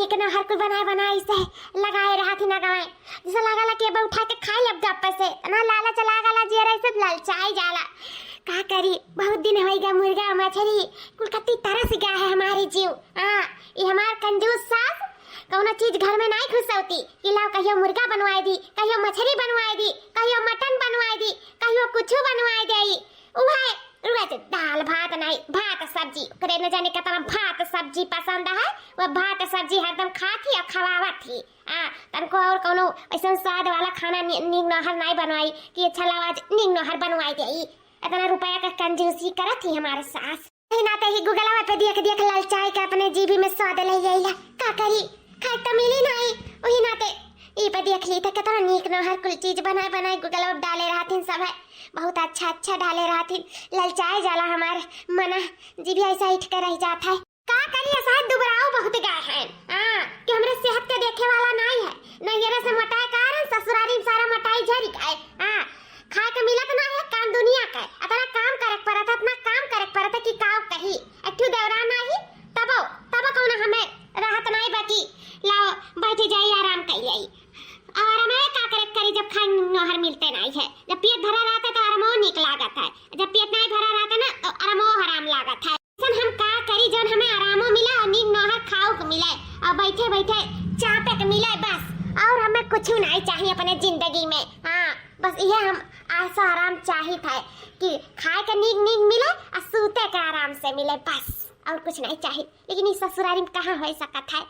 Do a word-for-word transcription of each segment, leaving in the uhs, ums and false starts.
इतना हर कुल बनाए बनाए से लगाए रहत ही ना गवाए, जैसे लागला कि अब उठा के खाई अब गप्पे से। इतना लालच लागला, जियरा ऐसे ललचाई जाला। का करी, बहुत दिन होइगा मुर्गा मछरी कुल कत्ती तरस गया है हमारी जीव। हाँ, ये हमार कंजूस सास कौनो चीज घर में नाई घुसौती कि लाओ कहियो मुर्गा बनवाए दी, कहियो मछरी बनवाए दी, कहियो मटन बनवाए दी, कहियो कुछ बनवाए दे। उहे रोज दाल भात नाई, भात सब्जी, ओकरे न जाने कतना भात सब्जी पसंद है, वो भात सब्जी हरदम खात ही और खवावत ही। आ, तनको और कौनो ऐसन स्वाद वाला खाना नि-, नीक नोहर नाई बनवाई कि अच्छा लाओ आज नीक नोहर बनवाई दे। इतना रुपया का कंजूसी करत ही हमारे सास। वही नाते ही गुगलवा पे देख देख ललचाए के अपने जीभी में स्वाद ले आइला। का करी, खाए तो मिली नाई, वही नाते ई पे देख ली तो कितना नीक नोहर कुल चीज बनाए बनाए गुगलवा पे डाले रहथिन सब है। बहुत अच्छा अच्छा डाले रहथिन। ललचाए जाला हमार मना, जीभी ऐसा इठ के रह जात है। का करी, शायद दुबराव बहुत गए हैं। हाँ, कि हमरे सेहत के देखे वाला नाई है। नैहरे से मोटाए कारण ससुरारी में सारा मोटाई झरी गए। हाँ, खाए के मिलत ना है काम दुनिया के। इतना काम करे के पड़त है, इतना काम करे के पड़त है कि काव कही। एक ठो देवरान आई, तबो, तबो कौनो हमें राहत नाई बाकी। लाओ, बैठ जाई, आराम कर जाई। और आराम का करे के करी जब खाए नोहर मिलते नाई है। जब पेट भरा रहता है तो आरामो नीक लागत है, जब पेट नाई भरा रहता ना तो आरामो हराम लागत है। ऐसन हम का करी जौन हमें आरामो मिले और नीक नोहर खाओ के मिले और बैठे बैठे चापे के मिले बस। और हमें कुछ नहीं चाहिए अपने जिंदगी में। हाँ, बस ये हम ऐसा आराम चाहित है कि खाए के नीक नीक मिले और सूते के आराम से मिले बस, और कुछ नहीं चाहिए। लेकिन इस ससुरारी में कहाँ हो सकत है?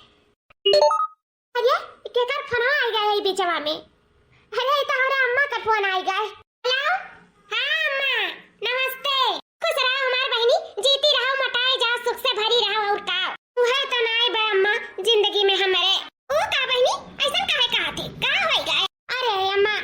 अरे, केकर फोनवा आ गया है बीचवा में? अरे, ये तो हमारे अम्मा का फोन आ गया है। हेलो, हाँ अम्मा, नमस्ते। खुश रहो हमार बहिनी, जीती रहो, मोटाए जाओ, सुख से भरी रहो, और का? उहे तो नाई बा अम्मा, जिंदगी में हमरे। ओ का बहिनी, ऐसन काहे कहा थे? का होई गए? अरे अम्मा,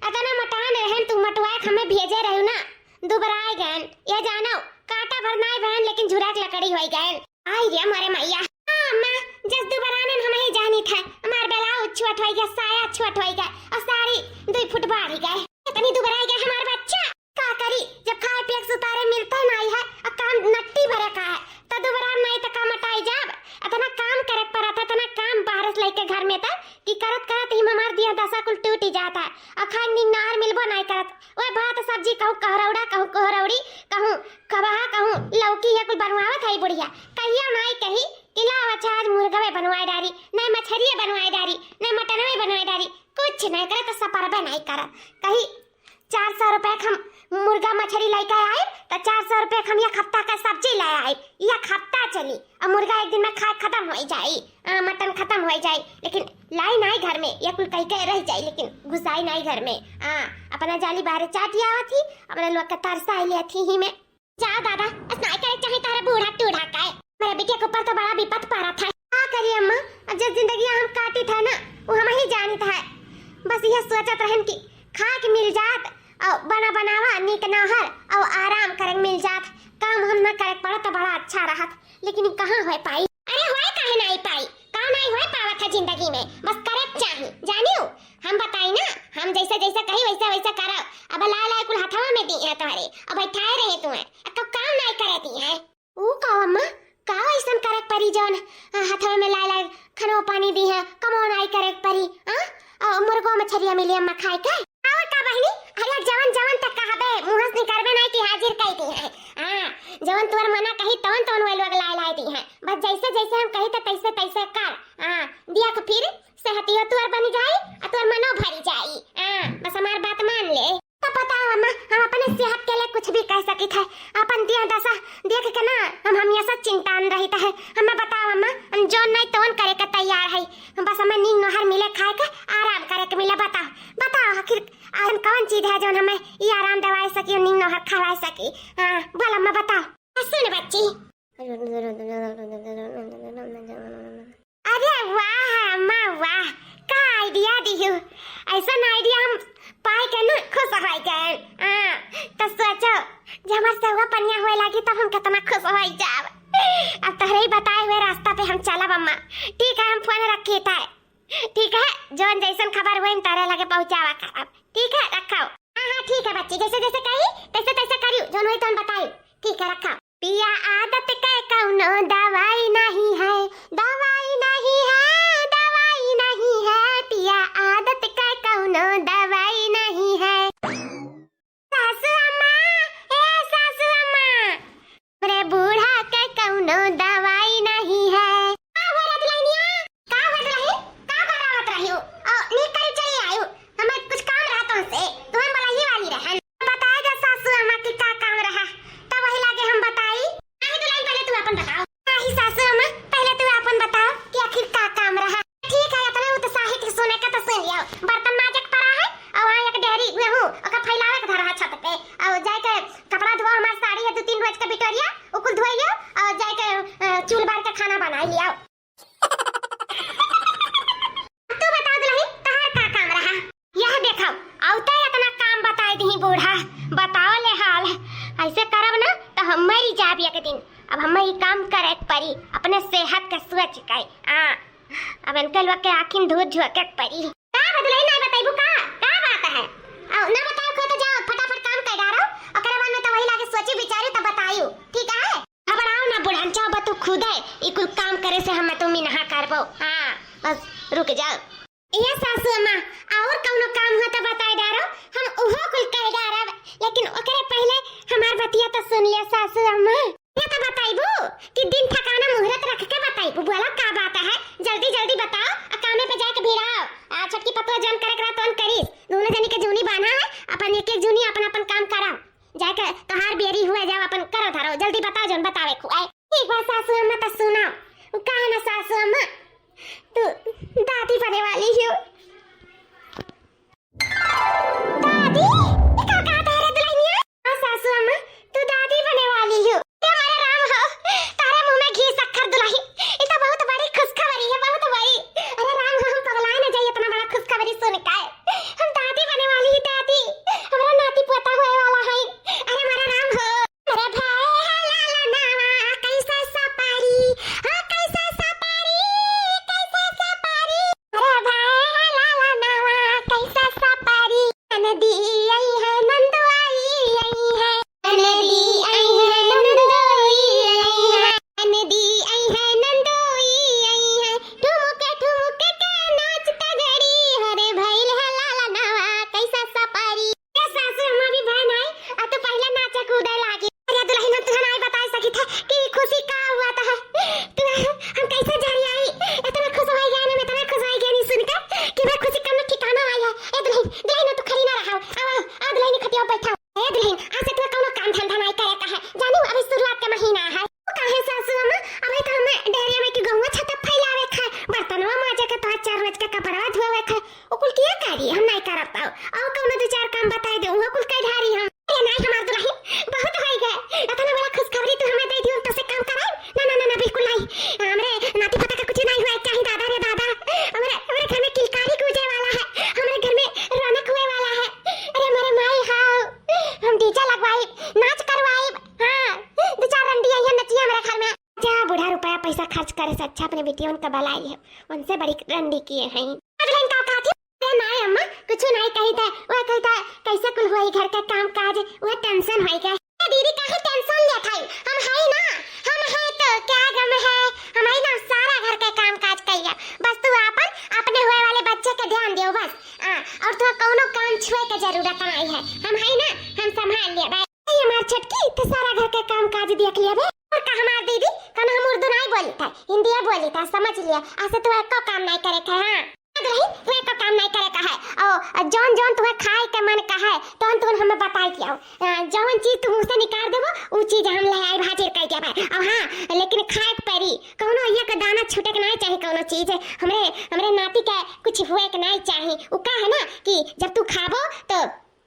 इतना मोटान रहन तू, मोटवाए के हमें भेजे रहू ना, दुबराए गए। ये जानो, काटा भर नाई बहन, लेकिन झुराक लकड़ी होई गए। आई रे मोरे मैया। हाँ अम्मा, जस दुबरानन हम ही जानी था, हमार ब्लाउज छोट होई गया, साया छोट होई गया, और साड़ी दुई फुट बाढ़ गए। इतनी दुबराई गए हमार बच्चा। का करी, जब खाए पिए के सुतारे मिलते नाई है, और काम नट्टी भरे का है, तो दुबरान नाई तो का मोटाई जाब। इतना काम करे के पड़त है, इतना काम बाहर से लेके घर में तक, कि करत करत ही हमार दिया दशा कुल टूट ही जाता है। और खाए नीक नोहर मिलबो नाई करत, वह भात सब्जी कहूँ कहरौड़ा, कहूँ कोहरौड़ी, कहूँ कबहा, कहूँ लौकी, ये कुल बनवावत है बुढ़िया। कहियो नाई कही कि लाओ अच्छा आज मुर्गवे बनवाए डारी, नहीं मछरिये बनवाए डारी, नहीं मटनवे बनवाए डारी, कुछ नहीं करे तो सपरबे नहीं करत। कही चार सौ रुपए के हम मुर्गा मछरी लेके आए, तो चार सौ रुपए के हम एक हफ्ता का सब्जी ले आए, एक हफ्ता चली, और मुर्गा एक दिन में खाए खत्म हो जाई, आ, मटन खत्म हो जाई, लेकिन लाई नाई घर में, ये कुल कह के रह जाई, लेकिन घुसाई नाई घर में। आ, अपना जाली बाहर चाटी आवत ही, अपने लोग का तरसा ही लेत ही, ही में। जा दादा, अस नाई करे चाहे तारा बूढ़ा टूढ़ा का है। मेरे बिटिया के ऊपर तो बड़ा विपत पड़ा था। का करी अम्मा, अब जब जिंदगी हम काटी था ना, वो हम ही जानी था। बस यह सोचत रहन कि खाए के मिल जात, और बना बनावा नीक नहर, और आराम करे के मिल जात, काम हम ना करे के पड़त तो बड़ा अच्छा रहत, लेकिन ई कहाँ होए पाई? अरे होए काहे नाई पाई, काम नाई होए पावत है जिंदगी में, बस करे के चाही, जानियो। हम बताई ना, हम जैसे जैसे कही वैसे वैसे करब। अब लाए लाए कुल हथवा में दी है तोहरे, अब बैठाए रहे तू है, अब काम नाई करे दी है। ऊ का अम्मा, का ऐसन करे के परी जौन, आ, हथवा में लाए लाए खनो पानी दी है, कमो नाई करे के परी, आ? आ, मुर्गो मछरिया मिली अम्मा खाए के? और का बहिनी, अरे जवन जवन तक कहबे, मुँह से निकरबे नाई कि हाजिर कई दी है। हाँ, जवन तुअर मना कही तवन तवन वे लोग लाए लाए दी है। बस जैसे जैसे हम कही तो तैसे तैसे कर। हाँ, दिया तो फिर सेहतियो तुअर बनी जाई, आ तुअर मनो भरी जाई। हाँ, बस हमार बात मान ले। तो बताओ अम्मा, हम अपने सेहत के लिए कुछ भी कह सकित है। अपन दिया दशा देख के ना हम हमेशा चिंता में रहित है। हमें बताओ अम्मा, हम जौन नाई तौन करे के तैयार है। बस हमें नींद नोहर मिले, खाए के आराम करे के मिले। बताओ, बताओ आखिर ऐसन कौन चीज है जौन हमें ये आराम दवाए सकी, नींद नोहर खवाए सकी? हाँ, बोल अम्मा बताओ। सुन बच्ची, अरे वाह अम्मा वाह, का idea दिहू। ऐसन idea हम पाए के ना खुश हो गए। हाँ, तो सोचो, जब हमार सहुआ पनिया होए लागी तब हम कितना खुश हो जाब। अब तोहरे ही बताए हुए रास्ता पे हम चलब अम्मा। ठीक है, हम फोन रखी था। ठीक है, जौन जैसन खबर हुए तारे लगे पहुँचावा करब। ठीक है, रखो। हाँ हाँ ठीक है बच्ची, जैसे जैसे कही तैसे तैसे करियो, जौन हुई तौन बताई। ठीक है, रखो। पिया आदत के कौनो दवाई नहीं है, दवाई नहीं है। पिटोरिया, उ कुल धोई लियो और जाके, अ, चूल बार के खाना बनाई लियो। तू बताओ दुलही, तोहार का काम रहा? यह देखो, अउते इतना काम बताई दिही बूढ़ा, बताओ ले हाल। ऐसे करब ना तो हम मरी जाब एक दिन। अब हम ई काम करे के परी, अपने सेहत के सोच के। हाँ, अब इनके लोग के आँखी में धूर झोंके के परी। का बा दुलही, नहीं बताइबू का? का बात है? आओ, ना बताओ कोई तो जाओ, फटाफट काम कर डारो, ओकरे बाद में तो वही लागे सोची विचारी तब बताइयो, ठीक है? घबराओ ना बुढ़न, जाओ बा तू खुदे, ई कुल काम करे से हम तुम ही नहा करबो। हाँ, बस रुक जाओ। ए सासू अम्मा, और कौनो काम हो तो बताई डारो, हम उहो कुल कह डारब, लेकिन ओकरे पहले हमार बतिया तो सुन लिया सासू अम्मा। ये तो बताइबू कि दिन ठिकाना मुहूर्त रख के बताइबू, बोला का बात है, जल्दी जल्दी बताओ, आ कामे पे जाके भिड़ाओ। आ छोटकी पतोह जौन करे के रहा तौन करीस, दोनों जनी के जूनी बांधा है, अपन एक एक जूनी अपन अपन काम करा, जाके तोहार बेरी हुआ जाओ, अपन करो धरो, जल्दी बताओ जौन बतावे खुआए। ठीक बा सासू अम्मा, तो सुनाओ, उ कहे ना सासू अम्मा, तू दादी बने वाली हो। दादी, ये का कहत है रे दुल्हनिया? हाँ सासू अम्मा, तू दादी बने वाली हो। ए हमारे राम हो, तारे मुंह में घी शक्कर दुल्हन, ये तो बहुत बड़ी खुशखबरी है, बहुत बड़ी। अरे राम हो, हम पगला न जाई इतना बड़ा खुशखबरी सुन के। हम दादी बने वाली है दादी, हमारा नाती पोता होए वाला है। अरे हमारा राम हो। अरे भाई है लाला नावा कैसा सपारी, हाँ कैसा सपारी, कैसा सपारी। अरे भाई है लाला नावा कैसा सपारी। ननदी आई है, नंदो आई, आई है। ननदी आई है, नंदो आई, आई है। ननदी आई है, नंदो आई, आई है। ठुमुक ठुमुक के नाच तगड़ी। अरे भइल है लाला नावा कैसा सपारी। ए सासू, हम अभी भय नाई, आ तू पहिले नाचे कूदे लागी। अरे दुल्हन, हम तुहे नाई बताई सकी थे कि खुशी का हुआ था। तू, हम कैसे जानी आई? इतना खुश हो गया ना, मैं इतना खुश हो गया नहीं सुनकर कि मैं खुशी का ठिकाना आई है। ए दुल्हन, दुल्हन तू खड़ी ना रहो, आओ, आओ, आओ दुल्हन खटिया बैठाओ। ए दुल्हन, आज से तू कौनो काम धंधा नाई करे का है, जानी अभी शुरुआत का महीना है। वो काहे सासू अम्मा, अभी तो हमें डेहरिया में के गहुआ छत्ता फैलावे का है, बर्तनवा माजे के, तो चार रोज के कपड़वा धोवे का है। ओ कुल किया करी, हम नाई करब पाओ। और कौनो दो चार काम बताई दे, वो कुल कह धारी हम। अरे नाई हमार दुल्हन, बहुत होई गए। इतना बड़ा खुशखबरी तू हमें दे दियो, तो से काम कराई? ना, ना, ना, ना, बिल्कुल नाई। हमरे नाती पोता का कुछ नाई हुआ चाही दादा रे दादा। हमरे, हमरे घर में किलकारी गूंजे वाला है, हमरे घर में रौनक हुए वाला है। अरे हमारे माई हाउ, हम डीजे लगवाई, नाच करवाई। हाँ, दो चार रंडी आई है नचिया हमारे घर में। जा बूढ़ा रुपया पैसा खर्च करे से अच्छा अपने बेटियों का भलाई है, उनसे बड़ी रंडी किए हैं। दुल्हन का कहती? अरे नाई अम्मा, कुछ नाई कही थे, वह कही थे कैसे कुल हुई घर का काम काज, वह टेंशन होई गए। ए दीदी काहे टेंशन लेत है? हम है ना, हम है तो क्या गम है, हम है ना सारा घर का काम काज कइया। बस तू आपन अपने हुए वाले बच्चे के ध्यान दियो बस। आ, और तू कौनो काम छुए के जरूरत नाई है, हम है ना, हम संभाल लेबे। ए हमार छोटकी, तो सारा घर के काम काज देख लिया बे। और का हमार दीदी, कन हम उर्दू नाई बोली था, हिंदी बोली था, समझ लिया। ऐसे तू एको काम नाई करे थे, हाँ। दुल्हन, तू एको काम नाई करे का है। ओ, जौन जौन तुम्हें खाए के मन का है, तौन तौन हमें बताई दियो। आ, जौन चीज तू मुंह से निकाल देबो, उ चीज हम ले आई हाजिर कर देबे। और हाँ, लेकिन खाए के परी, कौनो एक दाना छूटे के नाई चाही कौनो चीज। हमरे, हमरे नाती के कुछ हुए के नाई चाही। उ का है ना कि जब तू खाबो तो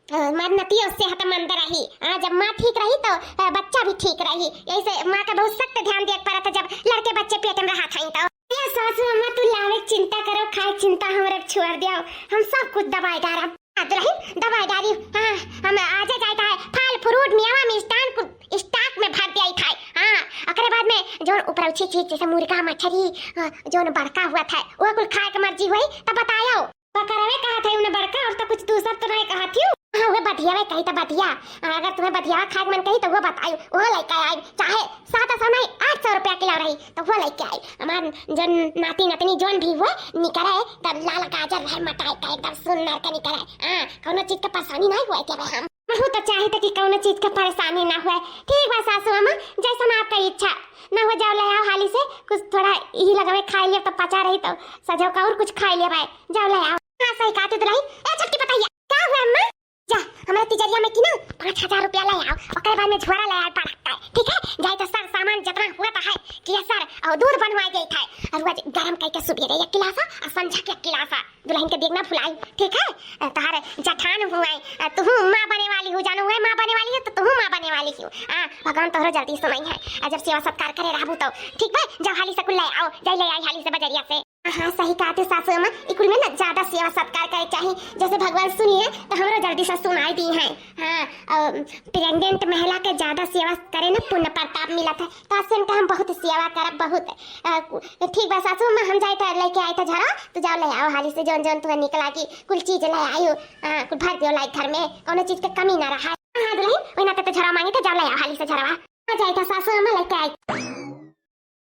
अ, हमार नतियो सेहतमंद रही। हाँ, जब माँ ठीक रही तो, अ, बच्चा भी ठीक रही। यही से माँ का बहुत सख्त ध्यान दिए के पड़त है जब लड़के बच्चे पेट में रहत हईं तो। ए सासू अम्मा, तू लावे के चिंता करो, खाए के चिंता हमरे पे छोड़ दियो, हम सब कुछ दवाई डारब। हाँ, दुल्हन, दवाई डारी। हाँ, हम आजे जाए का है, फल फ्रूट मेवा मिष्ठान कुल स्टॉक में भर दिया था। हाँ, ओकरे बाद में जौन उपरौछी चीज जैसे मुर्गा मछली, अ, जौन बड़का हुआ था, वो कुल खाए के मर्जी हुई तब बतायो। बकरवे कहत है उन्हें बड़का, और तो कुछ दूसर तो नहीं कहत हूँ। हाँ, वह बधियावे कही तो बधिया, और अगर तुम्हें बधियावा खाए के मन कही तो वो बताई, वो लेके आई, चाहे सात सौ नहीं आठ सौ रुपया किलो रही तो वो लेके आई। हमार जौन नाती नतनी जौन भी हुए निकरे, तब लाल गाजर रहे मटाई का एकदम सुन्नर के निकरे। हाँ, कौनो चीज के परेशानी नहीं हुए के हम। महू तो चाहित कि कौनो चीज के परेशानी ना हुए। ठीक बा सासू अम्मा, जैसन आपका इच्छा। ना हो जाओ, ले आओ हाली से, कुछ थोड़ा यही लगावे खाए लियो तो पचा रही तो सजो का और कुछ खाए लियो भाई। जाओ ले आओ। हाँ, सही कहती दुल्हन। ए छोटकी पतैया, का हुआ अम्मा? जा, हमारे तिजरिया में की ना पाँच हजार रुपया ले आओ, ओकरे बाद में झोरा ले आओ पड़ता है, ठीक है? जाए तो सर सामान जितना हुआ तो है, केसर और दूध बनवाए गई था, और रोज गरम कइके सुबेरे एक गिलासा और संझा के एक गिलासा। दुलहिन के देख ना भुलाई, ठीक है? अ, तोहार जठान हुए, अ, तुहू माँ बने वाली हो, जानो हुए माँ बने वाली हो, तो तुहू माँ बने वाली हो। हाँ, भगवान तोहरो जल्दी सुनइहैं। अ, जब सेवा सत्कार करे रहबू तो, ठीक बा? जाओ हाली से कुल लै आओ, जाई लै आई हाली से बजरिया से। हाँ, सही कहत हो सासू अम्मा, ई कुल में ना ज्यादा सेवा सत्कार करे चाही। जैसे भगवान सुनिहैं, तो हमरो जल्दी से सुनाई दिहैं। हाँ, अ, pregnant महिला के ज्यादा सेवा करे ना पुण्य प्रताप मिलत है। तो आज से इनका हम बहुत सेवा करब, बहुत। अ, कु-, ठीक बा सासू अम्मा, हम जाइत लइके आइत झरा, तो जाओ लै आओ हाली से जौन जौन तुहैं निक लागी, कुल चीज लै आयो। हाँ, कुल भर दियो लाई घर में, कौनो चीज के कमी ना रहा। हाँ दुलहिन, वही नाते तो झरा मांगे थे, जाओ लै आओ हाली से झरवा। आ जाइत सासू अम्मा, लइके आई।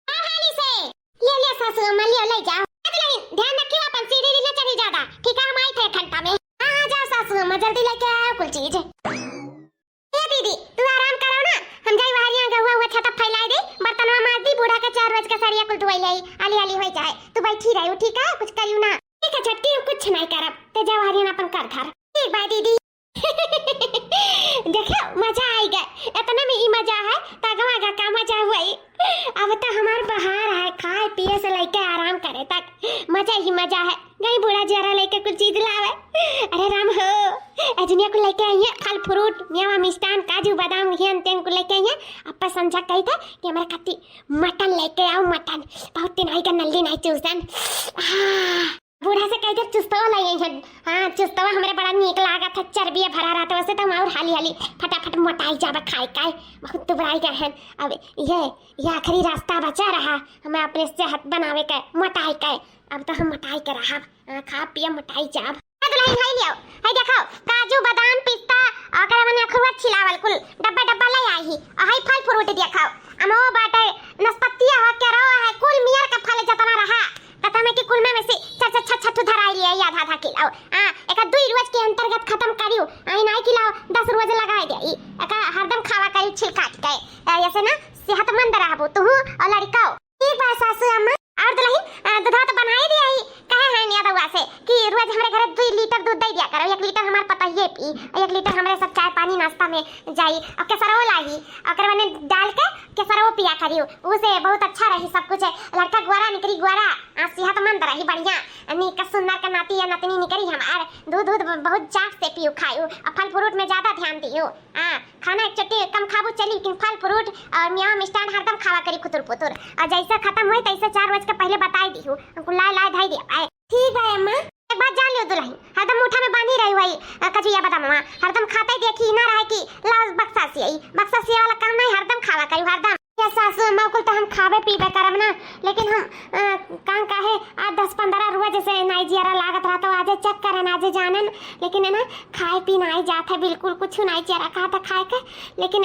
आओ हाली से। ले, ले सासू अम्मा, ले, लै जाओ। ए दुलहिन, ध्यान रखियो अपन, सीढ़ी ना चढ़ी ज्यादा। ठीक है, हम आइत है एक घंटा में। हाँ, हाँ, जाओ सासू अम्मा, जल्दी लइके आओ कुल चीज। ए दीदी, तू आराम करो ना, हम जाई बहरिया गहुआ हुआ छता फैलाई दे, बर्तनवा माज दी, बूढ़ा के चार रोज के सड़िया कुल धोई लाई, हाली हाली होई जाए। तू बैठी रहियो, ठीक है, कुछ करियो ना। ठीक है छोटकी, हम कुछ नहीं करब, ते जाओ बहरिया अपन कर धर। ठीक बा दीदी। देखो, मजा आइगा। एतना में ई मजा है, त आगवा का का मजा हुई। अब तो हमार बहार है, खाए पिए से लइके आराम करे तक मजा ही मजा है। गई बूढ़ा जियरा लइके कुछ चीज लावे। अरे राम हो, अजनिया को लइके आई है, फल फ्रूट, मेवा मिष्ठान, काजू बादाम, हेन तेन को लइके आई है। अप्पा संझा कही था कि हमारे खाती मटन लइके आओ, मटन। बहुत दिन आई का नल्ली नहीं चूसन। आह। बूढ़ा से कह दे चुस्तवा लाई है। हाँ, चुस्तवा हमरे बड़ा नीक लागत है, चर्बिया भरा रहत है, वैसे तो हम और हाली हाली फटाफट मोटाई जाबे खाए काए, बहुत दुबराई गए हैं। अब ये, ये आखिरी रास्ता बचा रहा हमें अपने सेहत बनावे के, मोटाई के। अब तो हम मोटाई के रहब, हाँ, खा पिए मोटाई जाब। ए दुलहिन, हाय लियो, हाय देखो, काजू, बादाम, पिस्ता, ओकरे मने अखरोट छिलावल कुल डब्बा डब्बा लै आई ही। आ हाय फल फ्रूट देखो, अमो बाटे, नाशपातिया हो, केरवा है, कुल मियर का फल जतना रहा। कहता मैं कि कुल में, में से चार चार छह छह ठो धराई लिया, आधा आधा किलो। आ, एक दुई रोज के अंतर्गत खत्म करियो। आई नाई किलो, दस रोज लगाई दे। ई, एका हरदम खावा करियो छिलकाट के। आ, ऐसे ना सेहतमंद रहबो तू और लड़िकाओ। ठीक बा सासू अम्मा। और दुलहिन, आ, दूधवा तो बनाई दिया ही। कहे हैं निया दउआ से कि रोज हमरे घरे दुई लीटर दूध दे दिया करो। एक लीटर हमार पतोहिए पी, एक लीटर हमरे सब चाय पानी नाश्ता में जाई। और केसरवो लाही, ओकर मने डाल के केसरवो पिया करियो, उसे बहुत अच्छा रही सब कुछ। लड़का गोरा निकरी गोरा, आ, सेहतमंद रही बढ़िया, नीक सुंदर का नाती या नतनी निकरी हमार। दूध, दूध ब-, बहुत जाट से पियो खायो, और फल फ्रूट में ज्यादा ध्यान दियो। हाँ, खाना एक चट्टी कम खाबू चली, लेकिन फल फ्रूट और मेवा मिष्ठान हरदम खावा करी खुतुर पुतुर। और जैसे खत्म होई तैसे चार बज के पहले बताई दियो, हमको लाए लाए धाई दिया। ठीक बा अम्मा। एक बात जान लियो दुलहिन, हरदम मुठा में बांधी रही हुई, अ, कजुआ बदामवा, हरदम खाते देखी ना रहे कि लाओ बक्सा से आई, बक्सा से वाला काम नहीं, हरदम खावा करी हरदम। या सासू अम्मा, कुल तो हम खाबे पीबे करब ना, लेकिन हम, अ, कान काहे आज दस पन्द्रह रोज से नाई जियरा लागत रहता, आजे चेक करन, आजे जानन, लेकिन है ना, खाए पी नाई जात है बिल्कुल, कुछ नाई जियरा कहत है खाए के, लेकिन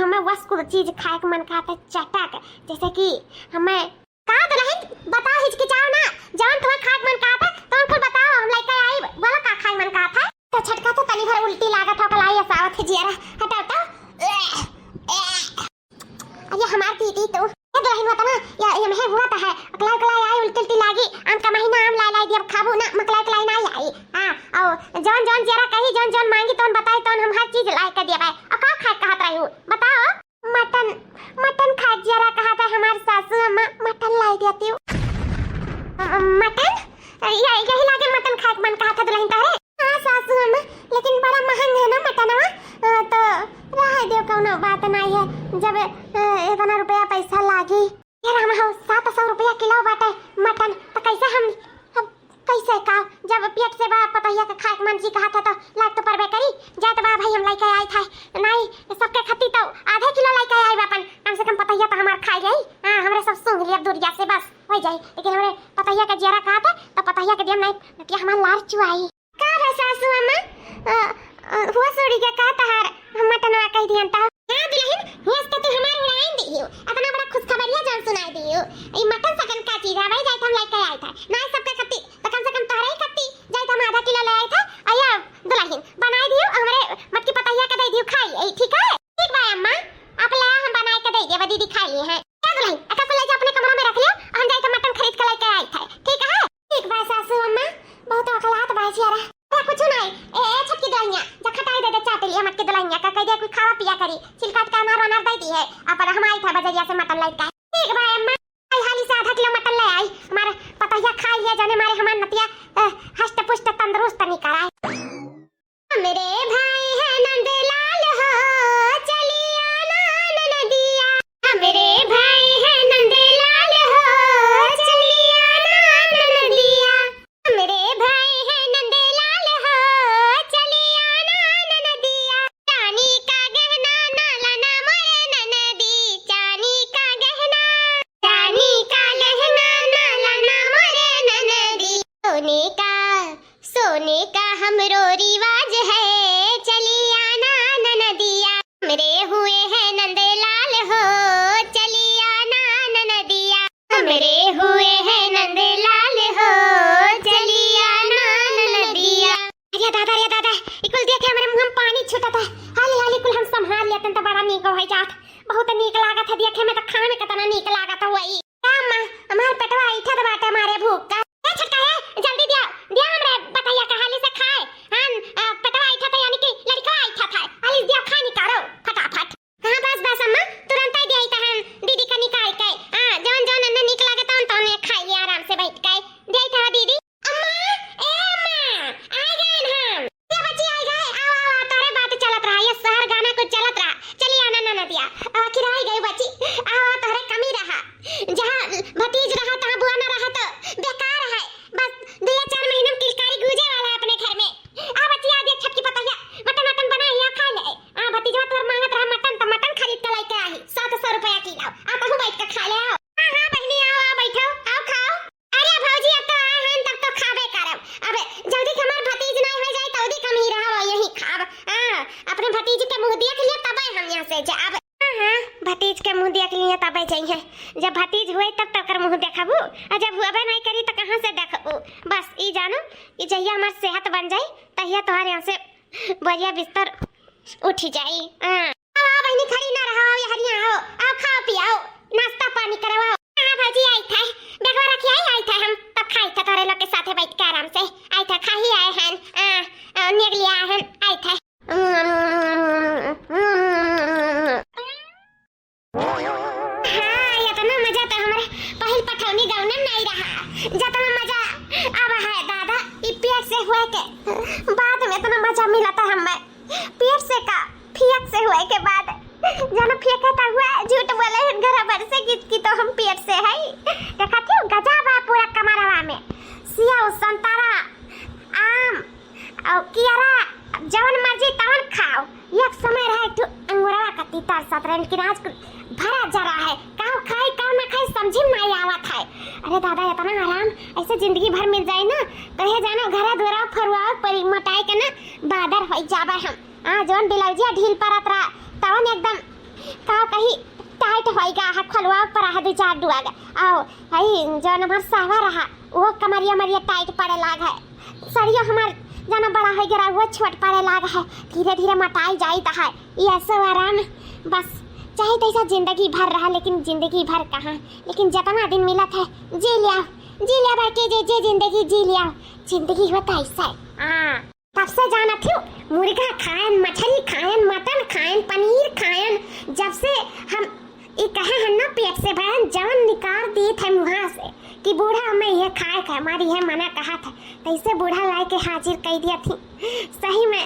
हमें बस कुछ चीज खाए के मन कहत है चटक, जैसे कि हमें का दुलहिन, बताओ, हिचकिचाओ ना, जवन तुम्हें खाए के मन कहत है, तवन कुल बताओ, हम लइके आई, बोलो का खाए के मन कहत है? तो छोटका तो तनी भर उल्टी लागत हो, कलाई असावत है जियरा, हटाओ तो। अरे हमार दीदी तो, ये दुलहिन होता ना, या, ये महे हुआ तो है, अकलाई उकलाई आई, उल्टी उल्टी लागी, आम का महीना आम लाई लाई दियब खाबू ना, मकलाई उकलाई ना आई। हाँ, और जौन जौन जियरा कही, जौन जौन मांगी, तौन बताई, तौन हम हर चीज लाई के दियब। और का खाए कहत रही हूँ, बताओ? मटन, मटन खाए जियरा कहा था हमार सासू अम्मा, मटन लाई देती हूँ। अ, मटन? अ, या, यही लागे मटन खाए के मन कहा था दुलहिन तोहरे? हाँ सासू अम्मा, लेकिन बड़ा महंग है ना मटनवा, अ, तो रहे दो, कौनो बात नहीं है, जब, अ, इतना रुपया पैसा लागी। ये राम हो, सात सौ रुपया किलो बाटे मटन, तो कैसे हम, हम कैसे का, जब पेट से बा पतोहिया के खाए के मन जी कहा था तो लाग तो परबे करी। जात बा भाई, हम लइके आई था, नहीं सबके खत्ती तो आधे किलो लइके आई बा अपन, कम से कम पतोहिया तो हमार खाई जाई। हाँ, हमरे सब सूंघ लिया दूरिया से बस हो जाई, लेकिन हमरे पतोहिया के जियरा कहा था तो पतोहिया के दियम नहीं, नतिया हमार लार चुआई। का बा सासू अम्मा? अ, अ, हुआ सोड़ी के का तहार हम मटनवा कह दियन त? ना दुलहिन, होश तो तू हमार उड़ाइन दियो। अतना बड़ा खुशखबरिया जान सुनाई दियो। ई मटन सकन का चीज है भाई, जाइत हम लइके आइत है। ना सबके खत्ती, तो कम से कम तोहरे ही खत्ती। जाइत हम आधा किलो ले आइत है। अया दुलहिन, बनाई दियो, हमरे मटकी पतोहिया के दे दियो खाई। ए, ठीक है? ठीक बा अम्मा, आप ले आ, हम बनाई के दे देबे, दीदी खाई ली है। ए दुलहिन, एका कुल ले जा अपने कमरा में रख लियो, हम जाइत है मटन खरीद के लइके आइत है। ठीक है? ठीक बा सासू अम्मा, बहुत अखलात बा जियरा। अरे कुछ नहीं, ए, ए छोटकी दुलहिनिया, जा खटाई दे दे चाट लिया मटकी दुलहिनिया का, कह दे कुछ खावा पिया करी, छिलकाट का अनार वनार दे दी है, अपन हम आई था बजरिया से मटन लइके। ठीक बा अम्मा, आई हाली से आधा किलो मटन ले आई, बहुत नीक लागत है देखे में, तो खाए में कितना नीक लागत है वही। का अम्मा, हमार पेटवा ऐठत बाटे मारे भूख का। ए छोटका, ए, जल्दी दिया, दिया हमरे बटैया के हाली से खाए। हाँ, अ, पेटवा ऐठत है, यानी कि लड़का ऐठत है। हाली दिया, खाए निकारो फटाफट। हाँ, बस, बस अम्मा, तुरंत ही दिया ही तहन दीदी का निकाल के। हाँ, जौन जौन अन्ने नीक लागे तौन तौन ये खाई लिया आराम से बैठ के। दिया ही था दीदी। अम्मा, ए अम्मा, आ गए हम। ए बच्ची, आ गए, आओ, आओ, आओ, तोरे बात चलत रहा, ये शहर गाना कुछ चलत रहा। चली आना ना, ना दिया। आखिर आ ही गई बच्ची, आओ, आओ, तोरे कमी रहा। जहाँ भतीज रहा, तहाँ बुआ ना रहा तो बेकार है। बस दो या चार महीना में किलकारी गूंजे वाला है अपने घर में। आ बच्ची, आ देख छोटकी पतैया, मटन वटन बनाई है, खा ले। आ भतीजवा तोर मांगत रहा मटन, तो मटन खरीद के लेके आई, सात सौ रुपया किलो। आ तहू बैठ के खा ले, आओ। हाँ, हाँ बहनी, आओ, आओ, बैठो, आओ, खाओ। अरे भौजी, अब तो आए हैं, तब तो खाबे करब। अब जल्दी से हमार भतीज नहीं हो जाए, तो उदी कम ही रहो, यही खाब। हाँ, अपने भतीज के मुंह दिया के लिए तबे हम यहाँ से जाब। हाँ, हाँ, भतीज के मुंह दिया के लिए तबे जाइए। जब भतीज हुए तब तकर मुंह देखबू, और जब हुए नहीं करी तो कहाँ से देखबू? बस ई जानो कि जहिया हमार सेहत बन जाई, तहिया तोहर यहाँ से बोरिया बिस्तर उठ जाई। हाँ। आओ, आओ बहनी, खड़ी ना रहो, आओ, यहाँ आओ, आओ, खाओ पियाओ, नाश्ता पानी करवाओ। हाँ भौजी, आई था, बैगवा रखी आई, आई था, हम तब खाई था तोरे लोग के साथे बैठ के आराम से, आई था, खा ही आए हैं, आ, आ, नेग लिया आए हैं, आई था। हाँ, इतना मजा तो हमारे पहिल पठौनी गौनन नहीं रहा, जितना मजा अब है दादा, ई पेट से हुए के बाद में इतना मजा मिला था हमें। पेट से का, फियक से हुए के बाद, जानो फियक है तो हुआ, झूठ बोले हैं घर भर से कि, कि तो हम पेट से है। देखा थी गजा बा पूरा कमरवा में, सेव, संतरा, आम, और कियरा, जवन मर्जी तवन खाओ। एक समय रहे एक ठो अंगूरवा का तीतर सत रहे, लेकिन आज कुल भरा जरा है। काव खाई, काव ना खाई, समझी में नहीं आवत है। अरे दादा, इतना आराम ऐसे जिंदगी भर मिल जाए ना, तो ये जानो घरा दुआरा फरुआवत परी, मोटाए के ना बादर होई जाबे हम। आ, जवन ब्लाउजिया ढील परत रहा, तवन एकदम काव कही टाइट होई गा है, खोलवावत पर है दो चार डुआ गा। आओ, हई जवन हमार सावा रहा, वो कमरिया मरिया टाइट पड़े लाग है। सड़िया हमार जाना बड़ा हो गया, वो छोट पड़े लाग है, धीरे धीरे मोटाई जाइत है। ये ऐसे आराम बस चाहे तैसा जिंदगी भर रहा, लेकिन जिंदगी भर कहाँ, लेकिन जितना दिन मिलत है जी लिया, जी लिया बाकी जे, जे जिंदगी जी लिया, जिंदगी होता ऐसा है। हाँ, तब से जानत हूँ मुर्गा खायन, मछली खायन, मटन खायन, पनीर खायन, जब से हम ई कहे हन ना पेट से भरन, जवन निकाल देत है मुँहा से कि बूढ़ा हमें ये खाए के, हमारी ये मना कहा था, तैसे बूढ़ा लाए के हाजिर कई दिया थी। सही में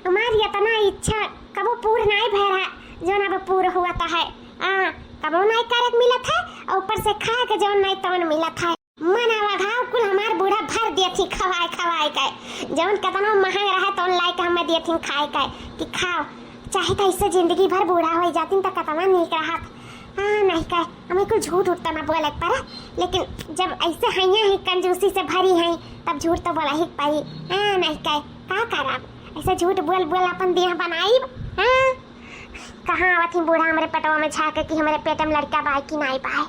हमारी इतना इच्छा कबो पूर नाई भय रहा, जौन अब पूर हुआ था है। आ, कबो नाई करे के मिलत है, और ऊपर से खाए के जौन नाई तौन मिलत है। मनावा घाव कुल हमार बूढ़ा भर दिया थी खवाए खवाए के, जौन केतनो महंग रहे तौन लाए के हमें दिया थी खाए के कि खाओ, चाहे तो इससे जिंदगी भर बूढ़ा हो जाती तो केतना नीक रहत। हाँ, नहीं कहे, हमें कुछ झूठ उठ तो ना बोले के पड़ा, लेकिन जब ऐसे हैया ही कंजूसी से भरी है, तब झूठ तो बोला ही के पड़ी। हाँ, नहीं कहे, का करब, ऐसे झूठ बोल बोल अपन देह बनाई। हाँ, कहाँ आवत ही बूढ़ा हमरे पेटवा में झाँके कि हमरे पेट में लड़का बाय कि नाई बाय।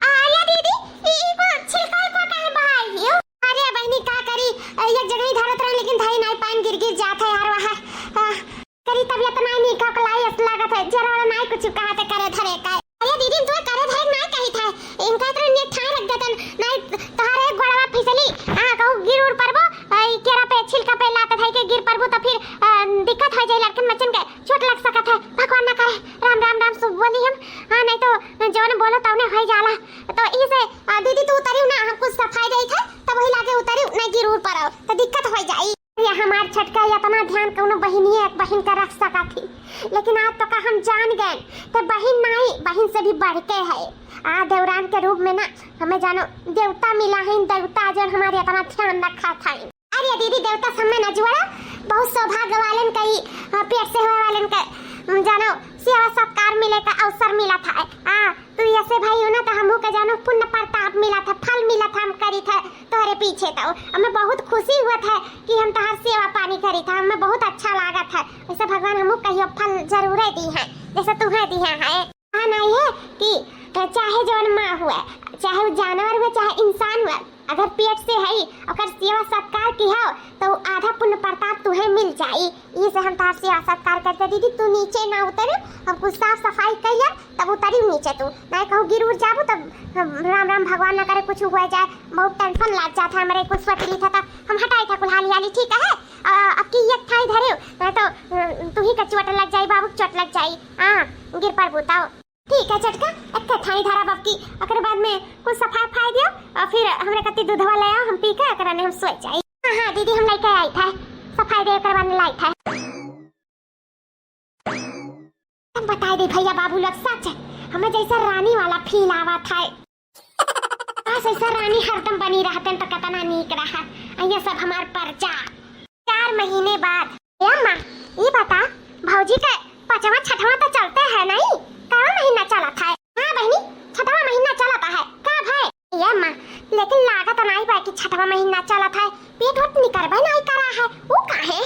अरे दीदी, ई, ई को छिलका उलका काहे बहाई हियो? अरे बहिनी, का करी, एक जगह ही धरत रहे, लेकिन धरी नाई पाइन, गिर गिर जात है यार, वहाँ, आ, करी तबियत नाई नीक हो, लाई अस लागत है, जरा वाला नाई कुछ कहा थे करे धरे का। अरे दीदी, तू करे धरे नाई कही था, इनका इतना ने ठान रख देतन, नाई तोहार एक गोड़वा फिसली, आ, कहू गिर उर परबो, आ, ई केरा पे, छिलका पे लात धई के गिर परबो, तो फिर, आ, दिक्कत हो जाए लड़कन बच्चन के। चोट लग सकत है, भगवान ना करे। राम, राम, राम शुभ बोली हम। हाँ, नहीं तो जौन बोलो तौने होई जाला। तो इही से, आ, दीदी तू उतरियो ना, हम कुछ सफाई देई थे, तब वही लागे उतरियो, नहीं गिर उर पड़ो, तो दिक्कत होई जाई। ये हमार छोटका इतना ध्यान कौनो बहिनिये एक बहिन का रख सकत थी, लेकिन आज तो का हम जान गए, तो बहिन नाई, बहिन से भी बढ़ के है। आ देवरान के रूप में ना हमें जानो देवता मिला है, देवता जौन हमारे इतना ध्यान रखा था। अरे दीदी, देवता सब में न जुआरा, बहुत सौभाग्य वालन का ई, अ, पेट से होए वालन का, उम, जानो, सेवा सत्कार मिले का अवसर मिला था। आ, तू ऐसे भाई हो ना, तो हमहू के जानो पुण्य प्रताप मिला था, फल मिला था, हम करी थे तोहरे पीछे। तो हमें बहुत खुशी हुआ था कि हम तोहार सेवा पानी करी था, हमें बहुत अच्छा लागा था। ऐसे भगवान हमहू कहियो फल जरूरे दी हैं, जैसे तुम्हें दी हैं। हाँ, नहीं है कि, अ, चाहे जौन माँ हुए, चाहे वो जानवर हुए, चाहे इंसान हुए, अगर पेट से है, ओकर सेवा सत्कार किहो, तो आधा पुण्य प्रताप तुहे मिल जाई। ई से हम तोहार सेवा सत्कार करते, दीदी, तू नीचे ना उतरू, हम कुछ साफ सफाई कइले, तब उतरी नीचे तू। नहीं कहूँ गिर उड़ जाबू, तब हम राम राम भगवान ना करे कुछ हुआ जाए, बहुत tension लाग जात है हमरे, कुछ सोच ली था, तब हम हटाई था कुल हाली हाली, ठीक है? आ, अब की एक ठाई धरे, नहीं तो, अ, तू ही का चोट लग जाई, बाबू के चोट लग जाई। हाँ, गिर पड़बू तो। ठीक है छोटका, एक ठाई धरा बाप की, ओकरे बाद में कुछ सफाई फफाई दियो और फिर हमरे कत्ती दूधवा ले आओ, हम पी के ओकरा ने हम सोए जाई। हाँ, हाँ दीदी, हम लेके आई था, सफाई दे ओकरे बाद में लाई था। हम बताई दे भैया बाबू लोग, सच हमें जैसे रानी वाला feel आवा था। बस ऐसा रानी हरदम बनी रहते तो कितना नीक रहा। ये सब हमार प्रजा। चार महीने बाद। ए अम्मा, ई बता, भौजी के पचवा छठवा तो चलते है नहीं? कौन महीना चलत है? हाँ बहनी, छठवा महीना चलत है। का भय? ए अम्मा, लेकिन लागत नहीं बा कि छठवा महीना चलत है। पेट वट निकरबे नहीं करा है, ऊ काहे?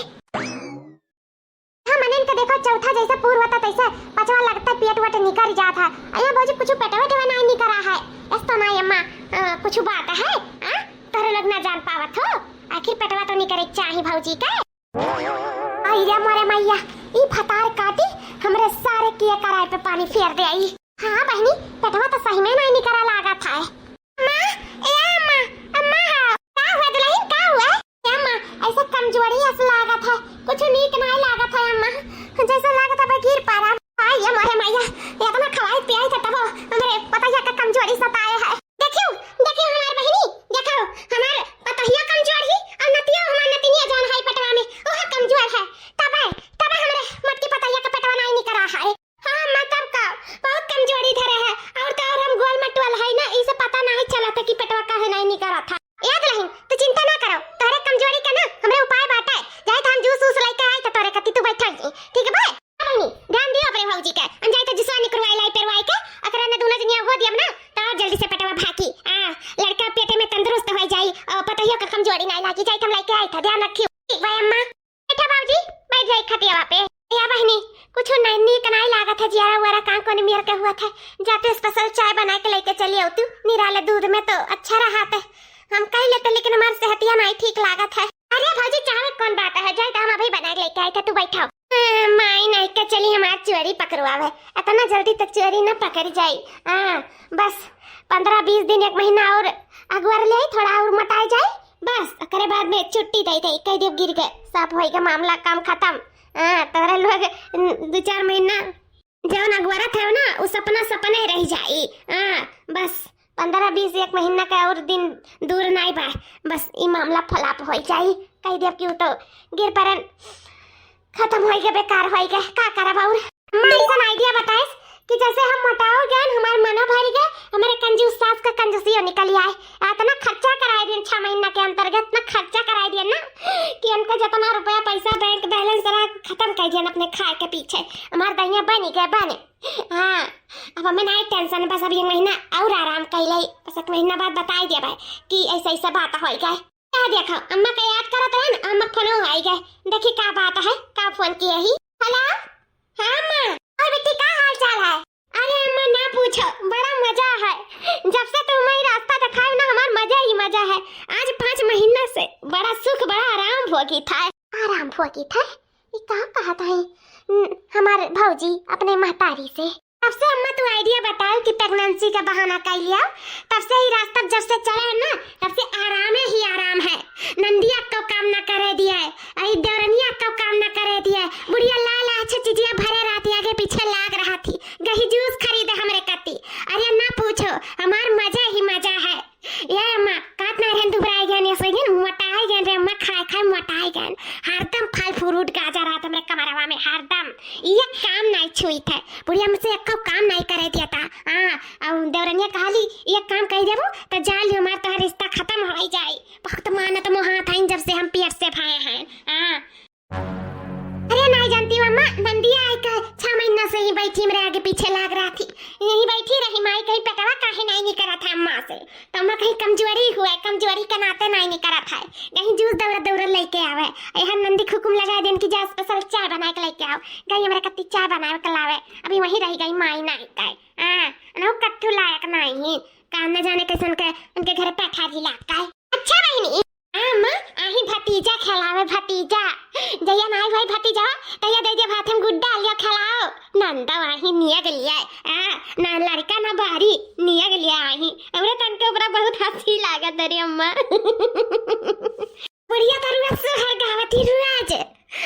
हाँ, मने इनके देखो, चौथा जैसे पूर होता तैसे पचवा लगता पेट वट निकर जात है। अरे भौजी, कुछ पेटवा वेटवा नहीं निकरा है। ऐस तो नहीं अम्मा, अ, कुछ बात है, हाँ? तोहरे लोग ना जान पावत हो, आखिर पेटवा तो निकरे के चाही भौजी के। आई रे मोरे मैया, ई भतार काटी हमरे सारे किए कराए पे पानी फेर दे आई। हाँ बहनी, पेटवा तो सही में नहीं निकरा लागत है। अम्मा, ए अम्मा, अम्मा हो। का हुआ दुल्हन, का हुआ? ए अम्मा, ऐसा कमजोरी अस लागत है, कुछ नीक नहीं लागत है अम्मा, जैसे लागत है गिर पड़ा। आई ये मोरे मैया, इतना खवाई पियाई था तबो हमरे पतोहिया का कमजोरी सताए है। देखियो, देखियो हमार बहिनी, देखो हमार पतोहिया कमजोर ही और नतियो हमार नतिनिया जौन है पेटवा में, ओह कमजोर है। तबे, तबे हमरे मोटकी पतोहिया का पेटवा नहीं निकरा है। हाँ, मतलब का, बहुत कमजोरी धरे है। और तो और हम गोल मटोल है ना, इसे पता नहीं चलत है कि पेटवा काहे नहीं निकरत है। ए दुल्हन, तू चिंता ना करो, तोहरे कमजोरी के ना हमरे उपाय बाटे। जाए तो हम जूस वूस लेके आई तो तोरे कत्ती तू बैठा ही, ठीक बा? हाँ बहिनी, ध्यान दियो अपने भौजी के। हम जाए तो जूसवा निकरवाई लाई पेरवाई के, अकरा ने दोनों जनिया हो दियब ना, तो और जल्दी से पेटवा भाकी। आ, लड़का पेटे में तंदुरुस्त हो जाई और पतोहियो का कमजोरी नहीं लागी। जाए तो हम लेके आई था, ध्यान रखियो। ठीक बा अम्मा। बैठा बाबूजी, बैठ जाई खटियावा पे। या बहिनी, कुछ नहीं, नीक नहीं लागत है, जियारा उआरा कां कोने मेर के हुआ था। जाते special चाय बना के लेके चली आओ तू, निराले दूध में तो अच्छा रहा था। हम कह लेते, लेकिन हमार सेहतिया नहीं ठीक लागत है। अरे भौजी, चाय कौन बात है, जाए तो हम अभी बना के लेके आए थे, तू बैठाओ। हाँ, माई नहीं के चली हमार चोरी पकड़वावे, इतना जल्दी तक चोरी न पकड़ जाई। हाँ, बस पन्द्रह बीस दिन, एक महीना और अगवर ले, थोड़ा और मोटाए जाए, बस ओकरे बाद में छुट्टी दे दे, कह देब गिर गए, सब होई गए, मामला काम खत्म। हाँ, तोहरे लोग, न, दो चार महीना जौन अगवरत है ना, उ सपना सपने रह जाई। हाँ, बस पन्द्रह बीस, एक महीना का और दिन दूर नहीं बा, बस ई मामला फलाप हो जाई, कह देब कि उ तो गिर परन खत्म होई गए, बेकार होई गए, का करब और? अम्मा ऐसन idea बताइस कि जैसे हम मोटाओ गए, हमार मनो भर गए, हमारे कंजूस सास का कंजूसियो निकल आए। इतना खर्चा कराए दियन छह महीना के अंतर्गत, इतना खर्चा कराए दियन ना कि उनका जितना रुपया पैसा bank balance रहा, खत्म कर दियन अपने खाए के पीछे। हमार दहिया बनी गए, बने। हाँ, अब हमें नहीं tension, बस अब ये महीना और आराम कर ले, बस एक महीना बाद बताई दिया भाई कि ऐसा ऐसा बात हो गए। का देखा, अम्मा का याद करत रहन, अम्मा का फोन आई गए। देखी का बात है, का फोन किए ही। हेलो, हाँ अम्मा। और बेटी, का हाल चाल है? अरे अम्मा ना पूछो, बड़ा मजा है। जब से तुम ई रास्ता दिखाए ना, हमार मजा ही मजा है। आज पाँच महीना से बड़ा सुख, बड़ा आराम होगी था। आराम होगी था? ये का कहत है, न, हमार भौजी अपने महतारी से? तब से अम्मा तू idea बताओ कि pregnancy का बहाना कर लिया, तब से ही रास्ता जब से चला है ना, तब से आराम ही आराम है। नंदिया को काम ना करे दिया है, आई देवरनिया को काम ना करे दिया है। बुढ़िया लाल अच्छा चीजिया भरे रहती, आगे पीछे लाग रहा थी, गही जूस खरीदे हमरे कत्ती। अरे ना पूछो, हमार मजा ही मजा है। ए अम्मा, कात ना रहन दुबराई गन, ऐसे गन मोटाई गन रे अम्मा, खाए खाए मोटाई गन। हरदम फल फ्रूट गाजर रहत हमरे कमरवा में, हरदम। एक काम नहीं छुई थे। बुढ़िया मुझसे एक काम नहीं करे दिया था। हाँ, और देवरनिया कहली, "एक काम कह देबो, तो जान लियो, हमार तोहर रिश्ता खत्म हो जाई।" बहुत मानत मोहात हईन, जब से हम पेट से भए हैं। हाँ। अरे नहीं जानती हो अम्मा, नंदिया आई का छह महीना से ही बैठी मेरे आगे पीछे लाग रहा थी, यहीं बैठी रही। माई कहीं पेटवा काहे नहीं निकरा था अम्मा से, तो अम्मा कहीं कमजोरी हुआ, कमजोरी के नाते नहीं निकरा था, कहीं जूस दौड़ दौड़ लेके आवे। यहाँ नंदी हुकुम लगा देन कि जा special चाय बना के लेके आओ, गई हमारे कत्ती चाय बनावे के लावे, अभी वहीं रह गई माई नहीं गए। हाँ, अनहु कत्थू लायक नहीं। का न जाने कैसन के उनके घर पे अठारह लाख का है। अच्छा बहिनी, हाँ अम्मा, आही भतीजा खेलावे, भतीजा। जहिया नाई भाई भतीजा, तहिया दे दे भात हम गुड्डा लियो खेलाओ। नंदा आही नियग लिया, आ, ना लड़का ना बारी, नियग लिया आही। हमरे तन के ऊपर बहुत हंसी लागत रे अम्मा। बुढ़िया तरुआ सोहर गावत ही रुआज।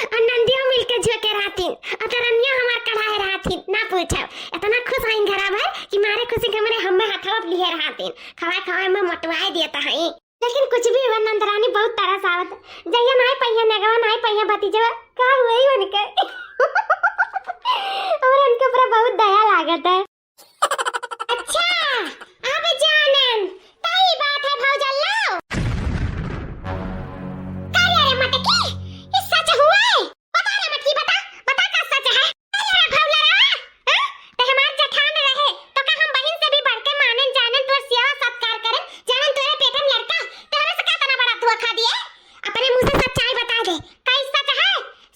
और नंदियो मिलके झोंके रहतीन। और तरनिया हमार कढ़ाए रहतीन, ना पूछो। इतना खुश आइन घरा भर कि मारे खुशी के मारे हम्मे हथवा लिए रहतीन। खवाए खवाए में मोटवाए देता है। लेकिन कुछ भी हुआ, नंदरानी बहुत तरस आवत। जइया नाई पहिया नेगवा, नाई पहिया भतीजवा, का हुआ ही उनके? और उनके ऊपर बहुत दया लागत है। अच्छा, अब जानन, तई बात है भौजल्लो। का रे मटकी, ई सच हुआ है? बता रे मटकी, बता, बता का सच है? का रे भौलरा, हाँ? ते हमार जेठान रहे, तो का हम बहिन से भी बढ़ के मानेन, जानन, तोर सेवा सत्कार करेन, जानन तोरे पेट में लड़का, ते हमरे से का इतना बड़ा धोखा दिए? अपने मुंह से सच्चाई बता दे, का ई सच है?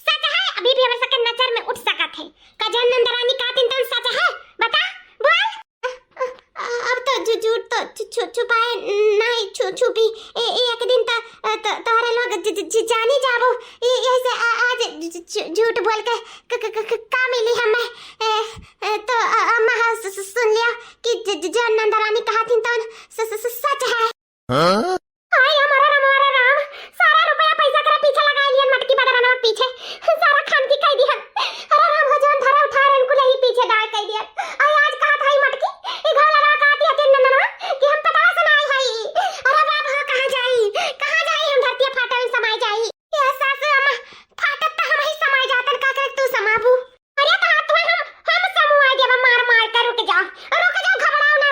सच है, अभी भी हमरे सबके नजर में उठ सकत है। का जौन नंदरानी कहतिन तौन सच है? बता, बोल। अ, अ, अब तो झू-, झूठ तो छु-, छु-, छुपाए नहीं, छु-, छुपी। ए, ए, एक दिन तो, अ, तो, तोहरे लोग ज-, ज-, ज-, जानी जाबो। ए, ऐसे आ-, आज झ-, झ-, झू-, झूठ बोल के क-, क-, क-, क-, का मिली हमें? ए, ए, तो, अ, अम्मा हाँ सु-, सु-, सुन लिया कि ज-, ज-, जौन नंदरानी कहतिन तौन स-, स-, स-, सच है। हाँ? हाय हमारा राम, हमारा राम, सारा रुपया पैसा करे पीछे लगा लियन मटकी बदरनवा के पीछे, सारा खान की कह दिहन। अरे राम हो, जौन धरे उठा रहे उनको यही पीछे दाएं कह दियन। अरे आज कहा था ही मटकी, ई घोलरा कहा दिया तीन नंदनवा कि हम पता से ना आई हई। अरे बाप हो, कहाँ जाई, कहाँ जाई हम धरती फाटे में समाई जाई। ये सासू अम्मा, फाटत त हम ही समाई जातन, का करे तू समाबू? अरे तो हाथ में हम, हम समूह आ गया, मार मार के रुक जाओ, रुक जाओ, घबराओ ना।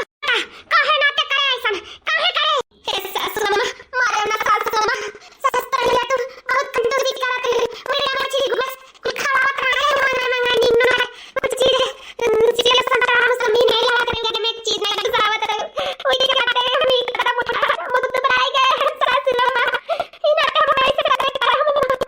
काहे नाटक करे ऐसन, काहे करे? हे सासू अम्मा, मारे ना सासू अम्मा, सासू अम्मा तू बहुत कंजूसी करत है। मेरे मछली गुबस, कुल खवावत रहा है, मना मंगा नींद ना, कुछ चीज, चीज संतरा मौसमी नहीं लावत रहेंगे, मैं चीज नहीं खवावत रहे। वही करते हैं, हम ही करता मुझे, मुझे तो बनाई गए हैं, सासू अम्मा। ये नाटक हम ऐसे करते हैं, हम नहीं,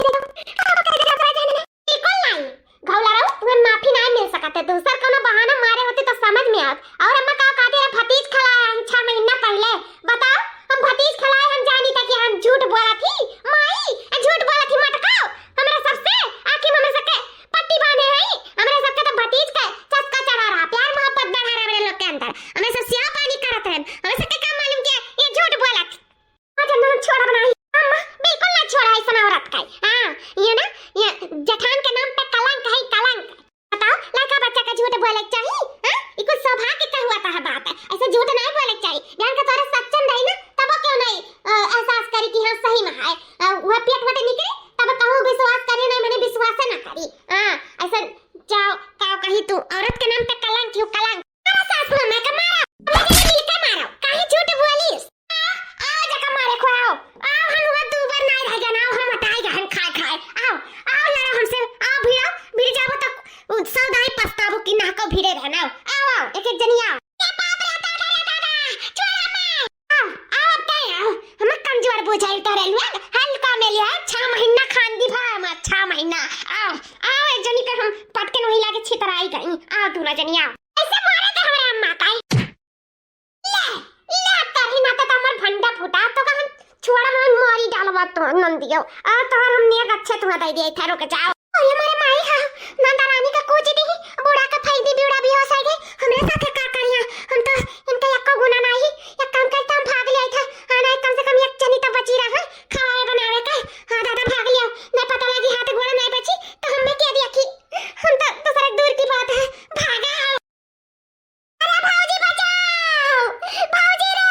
आप कह दे, आप जाने। बिल्कुल नहीं। घौला रहू, तुहन माफी नहीं मिल सकत है। दूसर कोनो बहाना मारे होते तो समझ में आवत। और अम्मा का कहते रहे, भतीज खिलाए हम छह महीना पहले। बताओ, हम भतीज खिलाए, हम जानी था कि हम झूठ बोला थी। माई, झूठ बोला थी, मटकाओ। हमरे सबसे, आखिर हमरे सबके पट्टी बांधे है। हमरे सबके तो भतीज के चस्का चढ़ा रहा, प्यार मोहब्बत बढ़ा रहा हमरे लोग के अंदर। हमरे सब सेवा पानी करत रहन। हमरे सबके का मालूम कि ये झूठ बोला थी। आज हम छोड़ा बनाई। अम्मा, बिल्कुल ना छोड़ा ऐसन औरत का। हाँ, ये ना, ये जेठान के नाम पे कलंक है, कलंक। बताओ, लड़का बच्चा का झूठ बोले के चाही? हाँ? ये कुछ सौभाग्य का हुआ का है बात है। ऐसे झूठ नहीं बोले के चाही। जान के तोरे सच्चन रही ना, तब क्यों नहीं, अ, एहसास करी कि हाँ, सही में है। अ, वह पेट वटे निकले, तब कहूँ विश्वास करे नहीं, मैंने विश्वास ना करी। हाँ, ऐसे जाओ, का कही तू, औरत के नाम पे कलंक, यू कलंक। अरे सासू अम्मा का मारो, मुझे मिलके मारो, काहे झूठ बोलिस? आओ, आओ, जका मारे को आओ। आओ, हम हुआ दू बार नाई रह गया ना, हम हटाए गए, हम खाए, खाए। आओ, आओ, लड़ो हमसे, आओ, भिड़ो, भिड़ जाबो तो उ सौदाई पछताबो कि ना को भिड़े रहना। आओ, आओ, एक एक जनी आओ। ए बाप रे, दादा रे दादा, छोड़ा मैं। आओ, आओ, अब क्या आओ? हम कमजोर बुझाई तोरे लोग, हल्का में लिया, छह महीना खान दी भाई, हम छह महीना। आओ, आओ, एक जनी के हम पटके नहीं लागे छितराई गई। आओ, दूना जनी आओ। ऐसे मारे तो हमारे अम्मा का। ले, ले, तोरी ना तो हमर भंडा फूटा, तो कहन छोड़ा मन मारी डालवा तो नंदियो। आ तोहर हम नेग अच्छे तुहा दे दिए थे, रुक जाओ। अरे हमारे माई हा, नंदा रानी का कूच दी, बूढ़ा का फेंक दी, बूढ़ा बेहोश हो गए। हमरे साथे का करिया? हम तो इनका यक्को गुना नाही, एक काम करता हम भाग ले आई था। हाँ, नहीं कम से कम एक जनी तो बची रहा, खवाए बनावे का। हाँ दादा भाग लिया, नहीं पता लगी हाथ गोड़ नहीं बची, तो हमें कह दिया कि हम तो दूसरे दूर की बात है, भागा। अरे भौजी बचाओ, भौजी रे!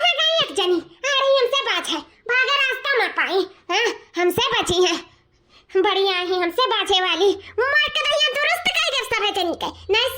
भागा एक जनी, अरे हमसे बाझे, भागा रास्ता ना पाई, हाँ, हमसे बची है। बढ़िया ही हमसे बाझे वाली, मार के दहिया दुरुस्त कई देब सभे जनी के। नहीं,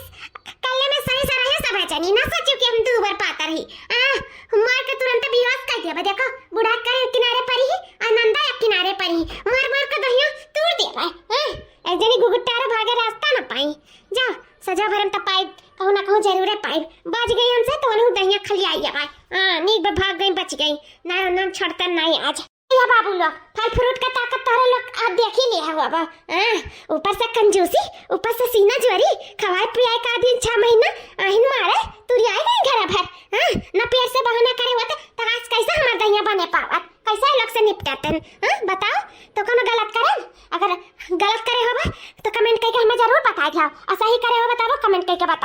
कल्ले में सही से रहे सभे जनी, ना सोचू कि हम दू बार पातर ही। हाँ, मार के तुरंत बेहोश कर देबा। देखो, बूढ़ा करे किनारे पर ही, आनंदा एक किनारे पर ही, मार मार के दहिया तोड़ देबा। हाँ, एक जनी गुगुटारो भागे रास्ता ना पाई। जा, सजा भरम त पाइब, कहूँ ना कहूँ जरूरे पाइब। बाज गई हमसे तो उन्हें दहिया खलिया आइया भाई। हाँ, नीक बा, भाग गई, बच गई। ना, नाम छोड़ता नहीं आज। या बाबू लोग, फल फ्रूट का ताकत तोहरे लोग आप देख ही लिया हुआ बा। हाँ, ऊपर से कंजूसी, ऊपर से सीना जोरी, खवाए पियाए का दिन छह महीना, आहिन मारे, तुरियाए नहीं घर भर। हाँ,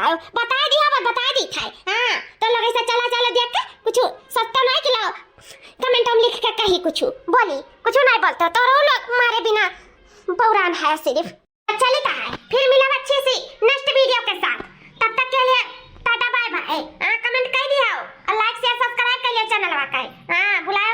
अउ बताइ दिया, बस बताइ दी था। हाँ, तो लोग ऐसा चला चला देख के कुछ सोचता नहीं कि लो comment में लिख के कही कुछ बोली, कुछ नहीं बोलते तो रो लोग मारे बिना बौरान है सिर्फ। चलित है, फिर मिलब अच्छे से next video के साथ। तब तक के लिए टाटा bye bye। हाँ, comment कर दिया और like share subscribe कर लिया channel का। हाँ, भुला